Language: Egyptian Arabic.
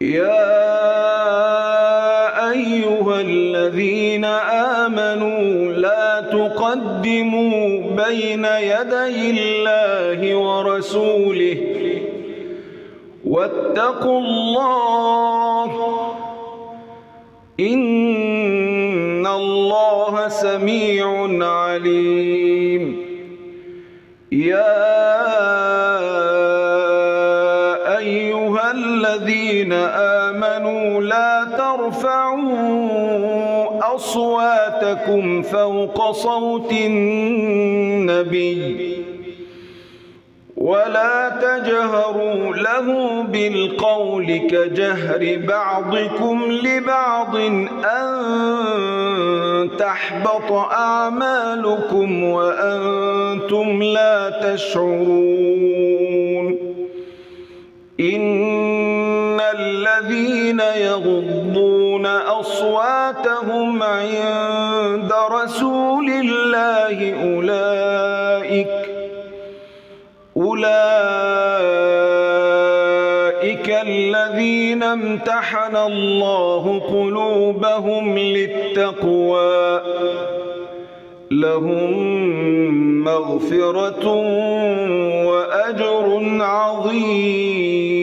يا أيها الذين آمنوا لا تقدموا بين يدي الله ورسوله واتقوا الله إن الله سميع عليم. يا أيها الذين آمنوا لا ترفعوا أصواتكم فوق صوت النبي ولا تجهروا له بالقول كجهر بعضكم لبعض أن تحبط أعمالكم وأنتم لا تشعرون. إن الذين يغضون أصواتهم عند رسول الله أولئك الذين امتحن الله قلوبهم للتقوى لهم مغفرة وأجر عظيم.